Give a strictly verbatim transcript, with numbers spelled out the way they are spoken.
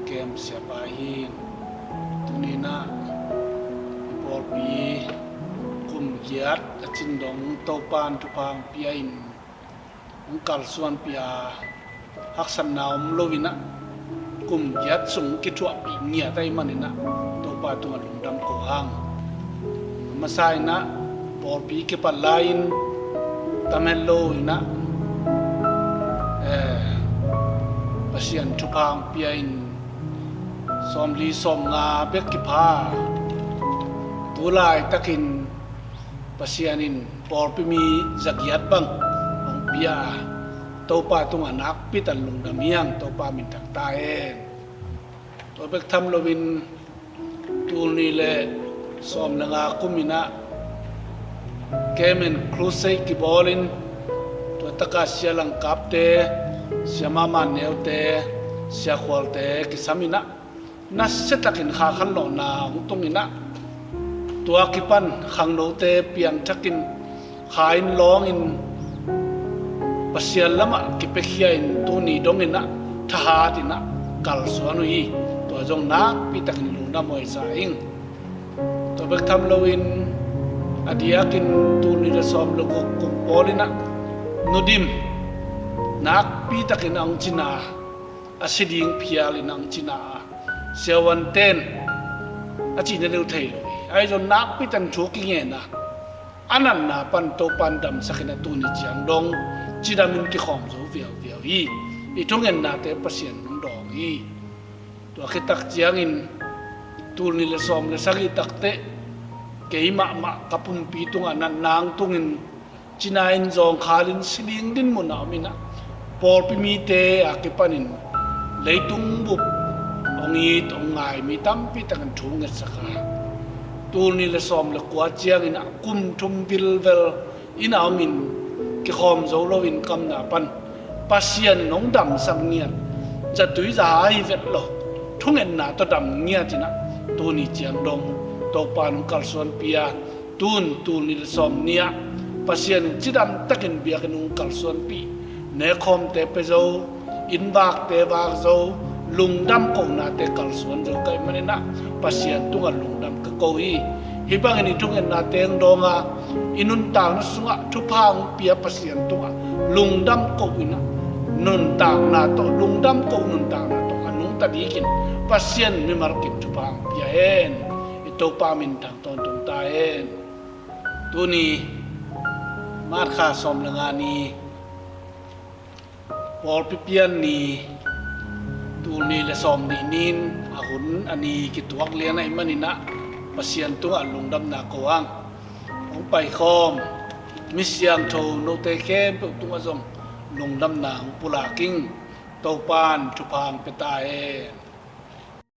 Kem siapa hi. Tuni-in ah i pawlpi kum giat a cin dong Topa'n thupha hong pia-in hong kalsuanpih a, haksatna om lo-in ah kum giat sung kithuahpih ngiat ahih manin ah Topa tungah lungdam ko hang. A masa-in ah pawlpi kipat lai-in tam het lo-in ah, eh, Pasian thupha hong pia-in sawmli sawmnga bek kipha. Tu laitakin Pasian in pawlpi mi zagiat bang hong pia a, Topa tungah nakpi takin lungdam hi hang. Topa minthang ta hen. Tua bek tham loin tul nih le sawm le nga kum-in ah Cayman Crusade kibawlin, tua takah Sia Langkapte, Sia Mama Neute, Sia Khualte kisam-in ah nasia takin kha khanlawhna hong tung-in ah, tua kipan khangnote piangthakin kha in lawngin Pasian lamah kipiakhia-in tuni dongin ah thahat-in ah kalsuan uh hi. Tua zong nakpi takin lungdam huai sa ing. Tua bek tham loin a diakin tul nih le sawm le guk kum pawl-in ah Nu Dim nakpi takin a hong cina, a si ding phialin a hong cina a, siavuante'n a cihna deuh thei lo hi. Ahi zong nakpi takin thu kingen a, a natna pan Topa'n damsakin a tuni ciang dong cidamin kikhawm zo viauviau hi. I thungennate Pasian hong dawng hi. Tua khit tak ciangin tul nih le sawm le sagih takteh kei mahmah ka pumpi tungah natna hong tungin cina in zawngkhalin si ding dinmun a om-in ah, pawlpi mite a kipanin leitung bup hong it hong ngai mi tampi takin thu ngetsak a, tul nih le sawm le kua ciangin ah kum thum vilvel inn a omin kikhawm zo loin kamna pan Pasian in hong damsak ngiat, zatui zahai vet lo, thungetna tawh dam ngiat-in ah tuni ciang dong Topa'n hong kalsuanpih a, tun tul nih le sawm nih ah Pasian in cidam takin biakinn hong kalsuanpih, nekhawmte pia zo, innvakte vak zo, lungdam kohnate kalsuan zo ka hih manin ah Pasian tungah lungdam ka ko hi. Hih bangin i thungetnate hong dawng a, i nuntakna sungah thupha hong pia Pasian tungah lungdam ko-in ah, nuntakna tawh lungdam ko, nuntakna tawh a nungta dikin Pasian mimal kim thupha hong pia hen. I Topa minthang tawntung ta hen. Tuni March kha sawm le nga ni, pawlpi pian ni, tul nih le sawm nih ni-in a hun a ni kituak lian ahih manin ah Pasian tungah lungdamna ko hang. Hong paikhawm mi siangtho note khempeuh tungah zong lungdamna hong pulak ing. Topa'n thupha hong pia ta hen.